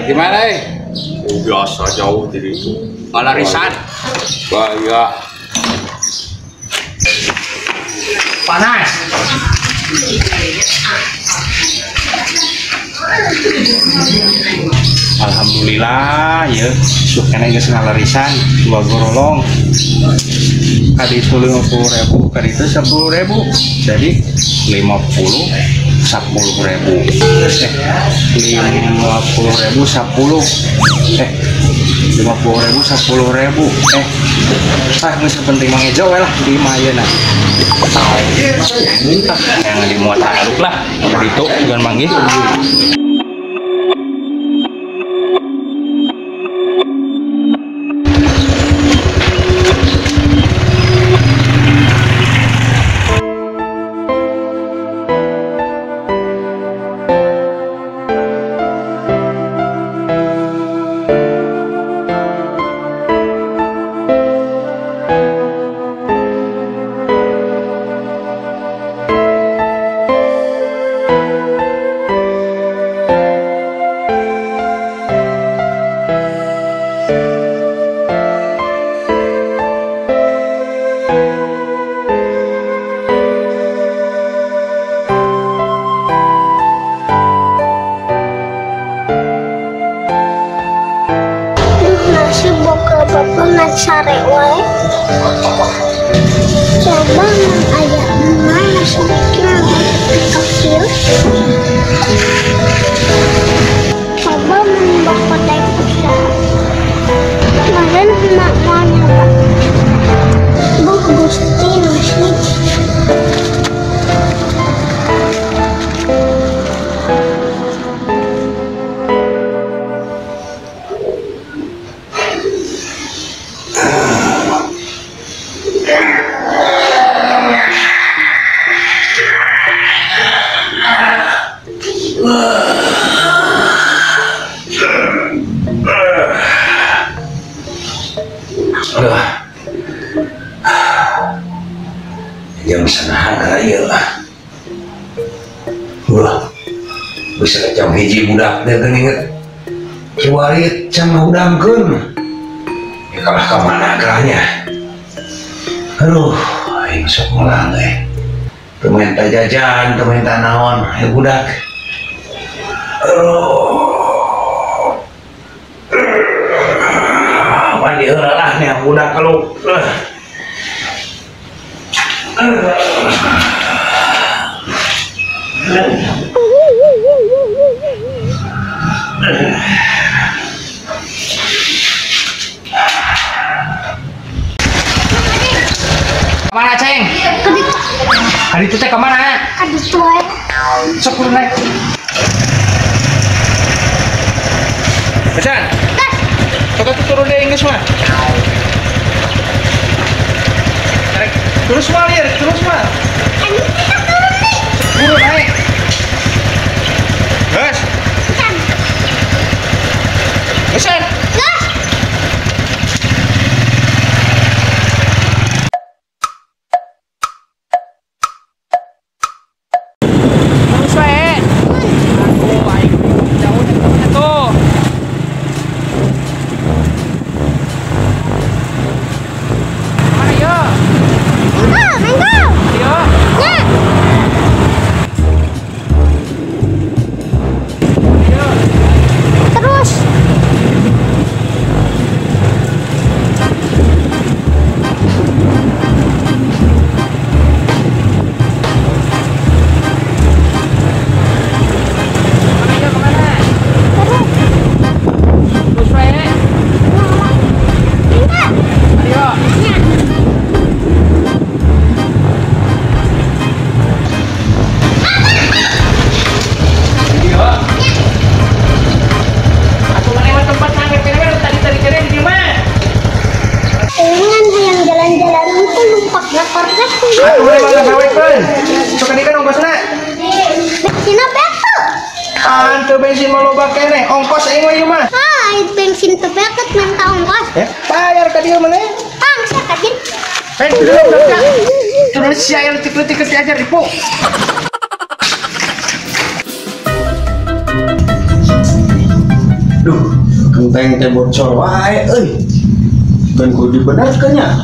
Gimana eh? Biasa jauh dari itu. Palarisan. Bahaya. Panas. Alhamdulillah ya, sok keneh geus ngalarisan dua gorolong. Kadi itu 50.000, kadi itu 10.000. Jadi 50 10.000. 50.000 10. 50.000 10.000. Geus penting mah ngejo we lah di imah ayeuna. Yang dimuat aluk lah, itu bukan manggih. Sare wae. Coba nang aya emak masuk kecil. Coba mun bapak usaha. Maren emak mau nyoba. Buh Gusti nasi. Jam senahan karaya lah. Wah, bisa jam hiji budak dia inget. Kiwarit can ngudangkeun. Ya kalah ka mana gerahnya. Aduh, aing sok ngulang euy. Teu minta jajan, teu minta naon, ya budak. Aduh. Mandi heula lah nih budak kalau. Kemana ceng? Hari itu teh kemana? Kaditu wae. Sok kudu naik. Pesan. Sok atuh turun deh geus mah. Terus mah liar, terus mah. Ini kita turun nih. Turun naik. Gas. Gasan. Gas. Terus wae. Aduh, aing jauh dari tuh. Mana yo? Mengko. Yo. Ya. Yo. Terus. Mana yo kemana? Terus. Terus wae. Mengko. Ayo. Ya. Yo. Atuh mana mah tempat nangge kene tadi-tadi kene di mah. Dengan hayang jalan-jalan itu numpak motor teh. Atuh mana mah gawekeun. Sok kan ongkosna. Bensinna betul. Teu bensin mah loba keneh, ongkos aing mah ieu mah. Ah, bensin teu beket minta ongkos. Ya, bayar ka dieu maneh. Tang sia kajin. Eh, turun budak. Turun sia leutik-leutik geus diajar ripu. Duh, kenteng teh bocor wae euy. Dan kudu dibenerkeun nya.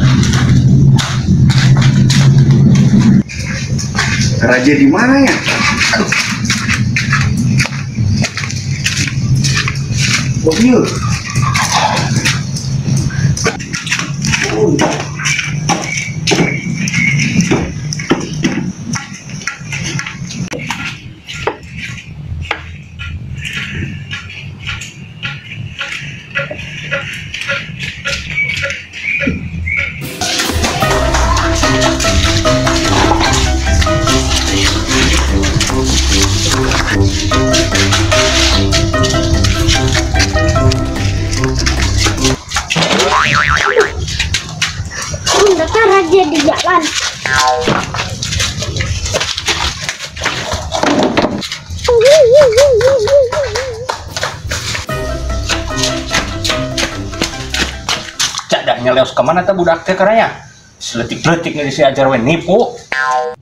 Raja di mana ya? Aduh. Oh iya. Oh. Raja di jalan. Cak dah nyeleos kemana teh budak teh karaya? Seletik-letik geus diajar we nipu.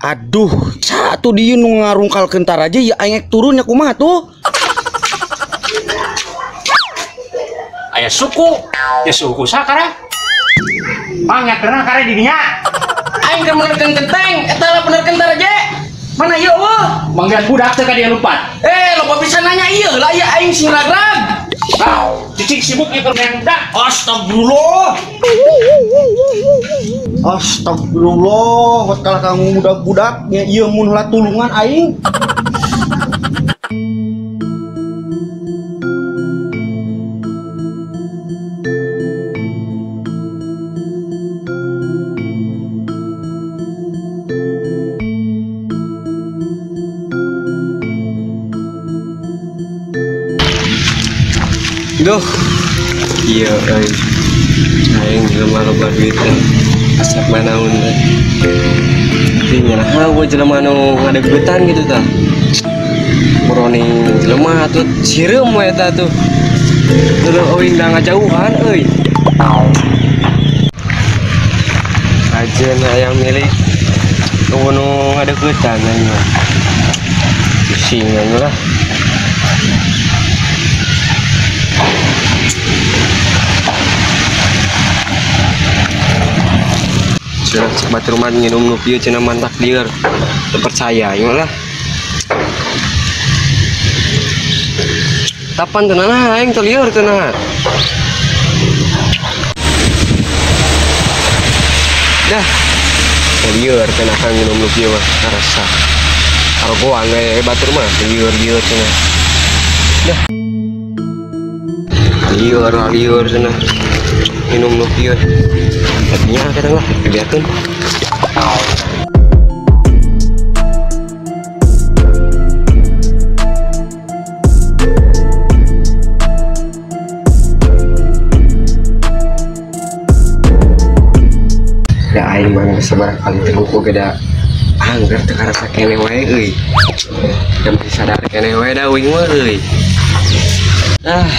Aduh, satu dieu nu ngarungkalkeun taraja ya aing turun nya kumaha tuh? Aya suku, ya suku sakara. Mangga kare di dinya. Aing keur menerkeun kenteng, eta lah benerkeun taraja. Mana ieu eueuh? Mangga budak teh ka dia lupa. Loba bisa nanya ieu lah ieu aing sing ragrag. Nah, cicing sibuk ieu keur yang budak. Astagfirullah. Astagfirullah, wat kalah kamu budak-budak nya ieu mun heula tulungan aing. Duh, iya euy. Aing jelema loba duit teh. Asap manaun teh. Tapi nyerah we jelema nu ngadeukeutan gitu tah. Boroning jelema atuh sireum we eta tuh. Dulu euy da ngajauhan euy. Ajeun hayang milik nu ngadeukeutan aing mah. Pusing aing lah. Cenah batur mah nginum nu kieu cenah mantak lieur. Teu percaya ieu lah. Tapan teu nah aing teu lieur teu nah. Dah. Teu lieur teu nah nginum nu kieu mah karasa. Karogoan we batur mah lieur-lieur cenah. Dah. Lieur-lieur cenah. Minum nu kieu. Artinya kadang lah, biarkan. Da aing mah geus sabaraha kali teh buku ge da angger teu karasa keneh wae euy. Da masih sadar keneh wae da uing mah euy. Ah.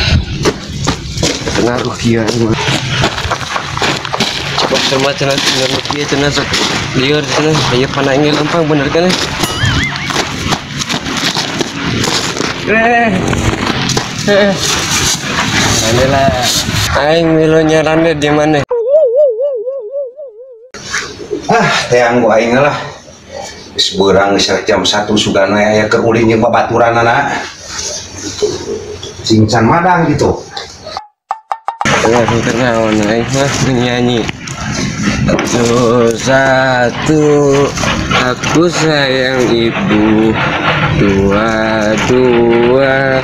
Pengaruh kieu aing mah. Sama cenah cenah cenah sok lieur cenah aya pana aing lempang bener kan rande lah aing milu nyarande di mana ah teang gua aing lah geus beurang geus jam 1 sugan we aya keur ulin jeung babaturanana sing can madang gitu. Waduh kenaon aing mah nyanyi. Satu, aku sayang ibu. Dua, dua,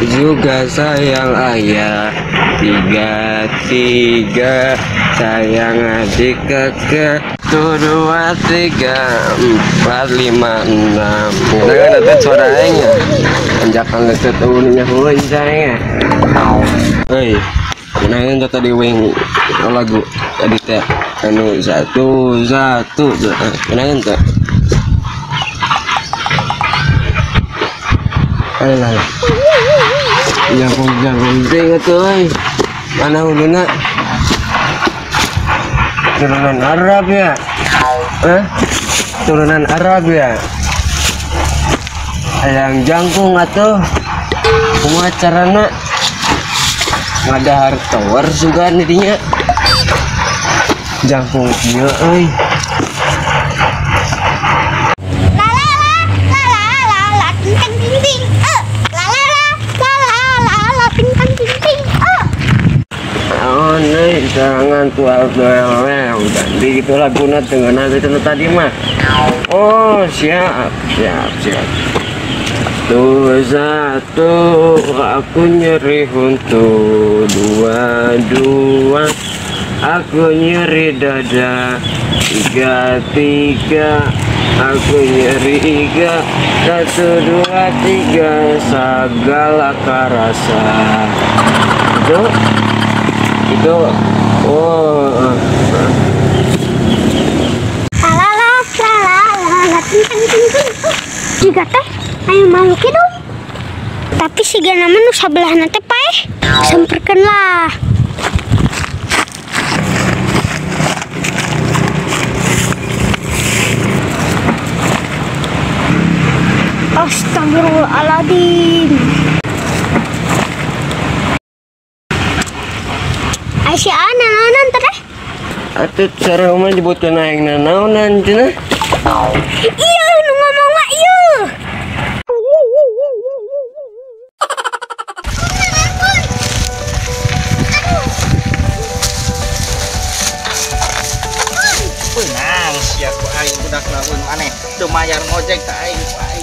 juga sayang ayah. Tiga, tiga, sayang adik kakak. 1, 2, 3, 4, 5, 6. Nah, ada suara aing. Anjakan letet eueunya heueuy sayang. Heuy. Nah, ini tadi wing lagu tadi teh anu satu satu kenapa teh alah jagung teh atuh mana uluna turunan Arab ya, turunan Arab ya, ayang jangkung atuh kumaha carana. Ngadahar tower sugan didinya. Jangkung kieu euy. La la la la la la la ting tang ting ting. La la la la la la la ting tang ting ting. Naon euy serangan tual doel ganti gitu laguna teu ngeunah gitu nu tadi mah. Oh, siap siap siap. Tuh satu aku nyeri untuk dua dua aku nyeri dada tiga tiga aku nyeri iga 1 2 3 segala karasa itu oh la la la la la la ting ting ting ting. Jiga teh ayo makhluk hidup. Tapi siga nama nu sabelahna teh paeh. Samperkeun lah. Astagfirullahaladzim. Aisyah nanaonan teh? Atuh sareng mah nyebutkeun aing nanaonan cenah. Iya nu ngomong mah ieu. Beunang sia ku aing budak lamun maneh teu mayar ngojek ka aing ku aing.